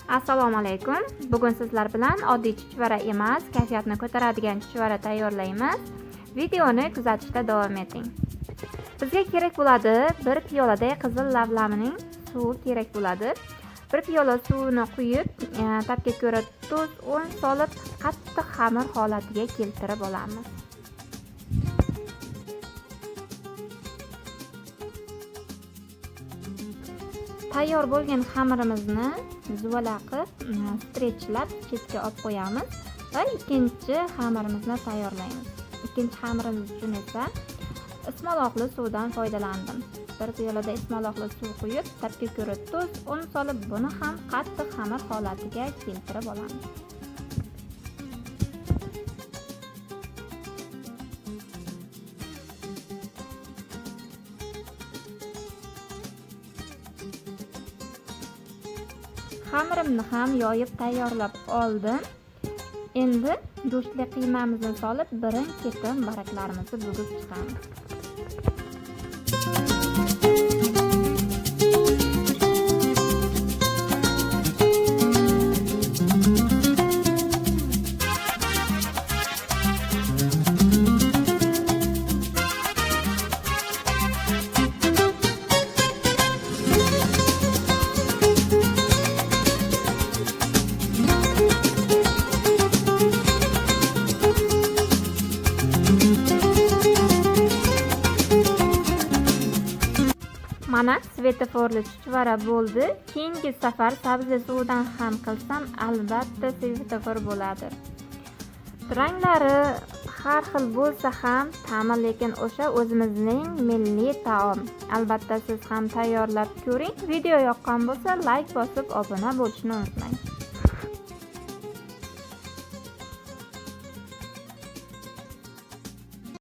Assalomu alaykum. Bugun sizlar bilan oddiy chuchvara emas, kayfiyatni ko'taradigan chuchvara tayyorlaymiz. Videoni kuzatishda davom eting. Bizga kerak bo'ladi bir piyoladay qizil lavlabining suvi kerak bo'ladi. Bir piyola suvini quyib, tabga ko'ra tuz, un solib, qattiq xamir holatiga keltirib olamiz. Tayyor bo'lgan xamirimizni zuvala qilib, stretchlab chetga olib qo'yamiz va ikkinchi xamirimizni tayyorlaymiz. Ikkinchi xamirimiz uchun esa ismaloqli suvdan foydalandim. Bir piyolada ismaloqli suv quyib, tabga ko'ra tuz, un solib, buni ham qattiq xamir holatiga keltirib olamiz. Xamirimni ham yoyib tayyorlab oldim. Endi go'shtli qiymamizni solib, birin-ketin baraklarimizni bugib chiqamiz. Mana svetoforli chuchvara bo'ldi. Keyingi safar sabzi suvidan ham qilsam, albatta svetofor bo'ladi. Ranglari har xil bo'lsa ham, ta'mi lekin o'sha o'zimizning milliy taom. Albatta siz ham tayyorlab ko'ring. Video yoqqan bo'lsa, like bosib obuna bo'lishni unutmang.